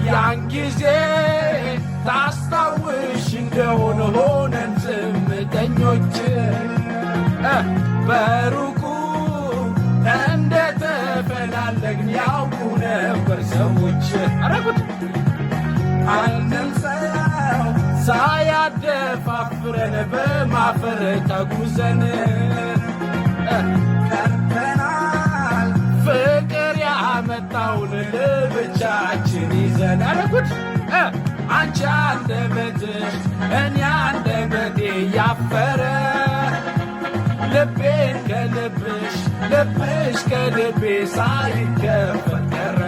ያን ጊዜ ታስታውሽ እንደሆነ ሆነን ዝምተኞች በሩቁ እንደተፈላለግን ያውቁ ነበር ሰዎች። አረጉት አንድም ሰው ሳያደፋፍረን በማፈር ተጉዘን ቀርተናል ፍቅር ያመጣውን ለብቻችን ይዘን። አረጉት አንቺ አንደበትሽ እኔ አንደበቴ ያፈረ ልቤን ከልብሽ ልብሽ ከልቤ ሳይከፈል ቀረ።